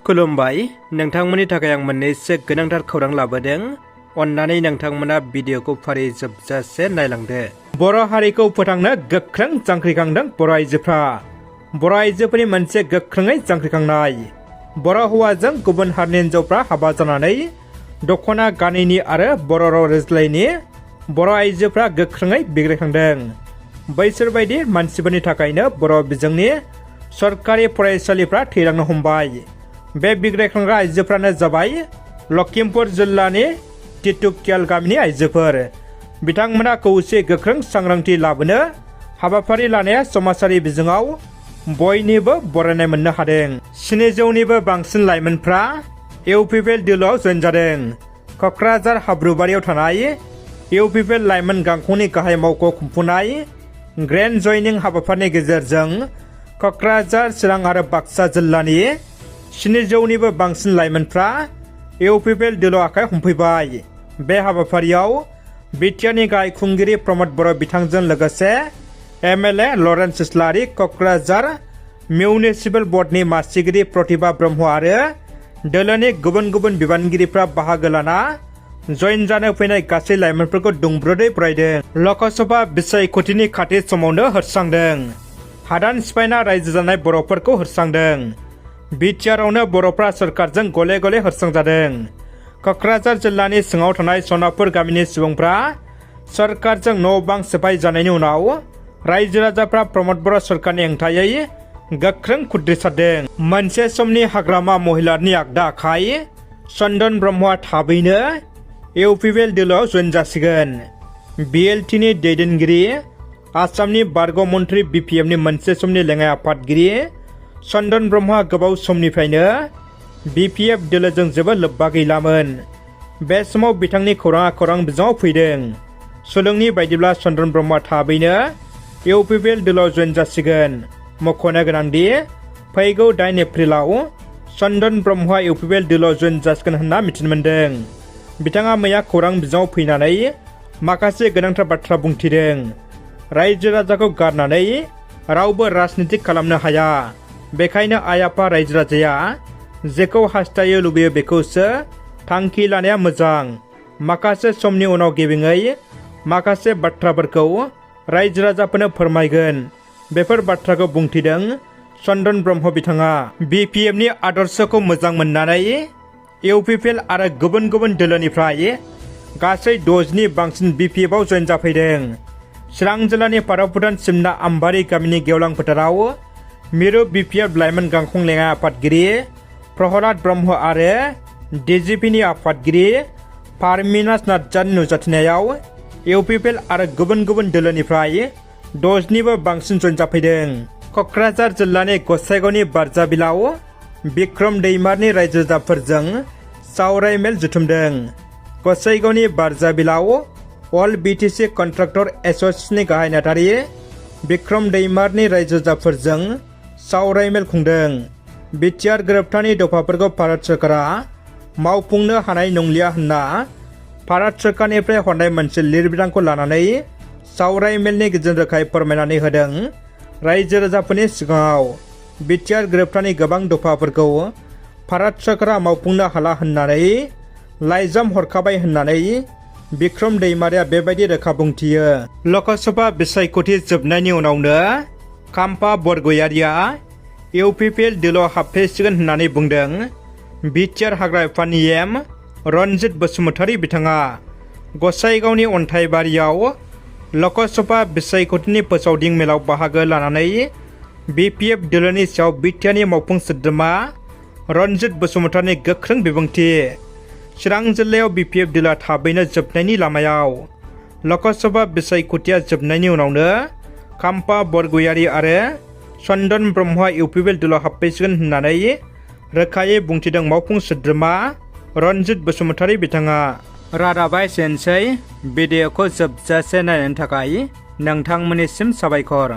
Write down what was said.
खुलुमबाय नोंथांमोननि थाखाय आं मोननैसो गोनांथार खौरां लाबोदों। अन्नानै नोंथांमोना भिडिअखौ फारि जोबजासे नायलांदो। बर' हारिखौ फोथांनो गोख्रों जांख्रिखांदों बर' आइजोफ्रा। बर' आइजोफोरनि मोनसे गोख्रोङै जांख्रिखांनाय। बर' हौवाजों गुबुन हारिनि हिन्जावफ्रा हाबा जानानै दख'ना गानैनि आरो बर' राव रायज्लायनि बर' आइजोफ्रा गोख्रोङै बिग्रायखांदों। बैसोर बायदि मानसिफोरनि थाखायनो बर' बिजोंनि सरकारि फरायसालिफ्रा थैलांनो हमबाय। बे बिग्रायखांग्रा आइजोफ्रानो जाबाय लखिमपुर जिल्लानि तितुकियाल गामिनि आइजोफोर। बिथांमोना खौसे गोख्रों सांग्रांथि लाबोनो हाबाफारि लानाया समाजारि बिजोङाव बयनिबो बरायनाय मोननो हादों। 700निबो बांसिन लाइमोनफ्रा इउपिपिएल दोलोआव जइन जादों। क'क्राझार हाब्रुबारियाव थानाय इउपिपिएल लाइमोन गांखंनि गाहाय मावख' खुंफुंनाय ग्रेन्ड जयनिं हाबाफारिनि गेजेरजों क'क्राझार, चिरां आरो बाक्सा जिल्लानि 700निबो बांसिन लाइमोनफ्रा इउपिपिएल दोलोआव आखाइ हमफैबाय। बे हाबाफारियाव बिटिआरनि गाहाय खुंगिरि प्रमद बर' बिथांजों लोगोसे एमएलए लरेन्स इस्लारि, क'क्राझार मिउनिसिपेल बर्डनि मासिगिरि प्रतिभा ब्रह्म आरो दोलोनि गुबुन गुबुन बिबानगिरिफ्रा बाहागो लाना जइन जानो फैनाय गासै लाइमोनफोरखौ दुंब्रुदै बरायदों। लकसभा बिसायख'थिनि खाथि समावनो होस्रांदों। हादान सिफायना रायजो जानाय बर'फोरखौ होस्रांदों। बिटिआरआवनो बर'फ्रा सरकारजों गले गले होस्रांजादों। क'क्राझार जिल्लानि सिङाव थानाय सनापुर गामिनि सुबुंफ्रा सरकारजों न' बां सिफाय जानायनि उनाव रायजो राजाफ्रा प्रमद बर' सरकारनि हेंथायै गोख्रों खुद्रिसारदों। मोनसे समनि हाग्रामा महिलारनि आगदा आखाइ चन्दन ब्रह्मआ थाबैनो इउपिपिएल दोलोआव जइन जासिगोन। बिएलटिनि दैदेनगिरि, आसामनि बारग' मन्त्रि, बिपिएफनि मोनसे समनि लेङाइ आफादगिरि चन्दन ब्रह्मआ गोबाव समनिफ्रायनो बिपिएफ दोलोजों जेबो लोब्बा गैलामोन। बे समाव बिथांनि खौराङा खौरां बिजोङाव फैदों। सुलुंनि बायदिब्ला चन्दन ब्रह्मआ थाबैनो इउपिपिएल दोलोआव जइन जासिगोन। मख'नो गोनांदि फैगौ 8 एप्रिलाव चन्दन ब्रह्मआ इउपिपिएल दोलोआव जइन जासिगोन होनना मिथिनो मोन्दों। बिथाङा मैया खौरां बिजोङाव फैनानै माखासे गोनांथार बाथ्रा बुंथिदों। रायजो राजाखौ गारनानै रावबो राजनिति खालामनो हाया। बेखायनो आइ आफा रायजो राजाया जेखौ हास्थायो लुबैयो बेखौसो थांखि लानाया मोजां। माखासे समनि उनाव गेबेङै माखासे बाथ्राफोरखौ रायजो राजाफोरनो फोरमायगोन। बेफोर बाथ्राखौ बुंथिदों चन्दन ब्रह्म बिथाङा। बिपिएफनि आदर्शखौ मोजां मोननानै इउपिपिएल आरो गुबुन गुबुन दोलोनिफ्राय गासै 60नि बांसिन बिपिएफआव जइन जाफैदों। चिरां जिल्लानि फारागभुटान सिमना आम्बारि गामिनि गेवलां फोथाराव मिरु बिपिएफ लाइमोन गांखं लेङाइ आफादगिरि प्रहलाद ब्रह्म आरो डिजिपिनि आफादगिरि पारमिनास नार्जारिनि नुजाथिनायाव इउपिपिएल आरो गुबुन गुबुन दोलोनिफ्राय 60निबो बांसिन जइन जाफैदों। क'क्राझार जिल्लानि गसाइगावनि बारजाबिलाव बिक्रम दैमारनि रायजो राजाफोरजों सावराय मेल जुथुमदों। गसाइगावनि बारजाबिलाव अल बिटिसि कन्ट्राक्टर एस'सिएशननि गाहाय नेहाथारि बिक्रम दैमारनि रायजो राजाफोरजों सावराय मेल खुंदों। बिटिआर गोरोबथानि दफाफोरखौ भारत सरकारा मावफुंनो हानाय नंलिया होनना भारत सरकारनिफ्राय हरनाय मोनसे लिरबिदांखौ लानानै सावराय मेलनि गेजेरजों रोखायै फोरमायनानै होदों। रायजो राजाफोरनि सिगाङाव बिटिआर गोरोबथानि गोबां दफाफोरखौ भारत सरकारा मावफुंनो हाला होननानै लाइजाम हरखाबाय होननानै बिक्रम दैमारिया बेबायदि रोखा बुंथियो। लकसभा बिसायख'थि जोबनायनि उनावनो खाम्फा बरग'यारिया इउपिपिएल दोलोआव हाबफैसिगोन होननानै बुंदों बिटिआर हाग्रा बिफाननि एम रनजित बसुमतारी बिथाङा। गसाइगावनि अन्थाइबारियाव लकसभा बिसायख'थिनि फोसावदिं मेलाव बाहागो लानानै बिपिएफ दोलोनि सायाव बिटिआरनि मावफुं सोद्रोमा रनजित बसुमतारीनि गोख्रों बिबुंथि। चिरां जिल्लायाव बिपिएफ दोलोआ थाबैनो जोबनायनि लामायाव। लकसभा बिसायख'थिया जोबनायनि उनावनो खाम्फा बरग'यारि आरो चन्दन ब्रह्मआ इउपिपिएल दोलोआव हाबफैसिगोन होननानै रोखायै बुंथिदों मावफुं सोद्रोमा रनजित बसुमतारी बिथाङा। रादाबा एसेनोसै। भिडिअखौ जोबजासे नायनायनि थाखाय नोंथांमोननिसिम साबायखर।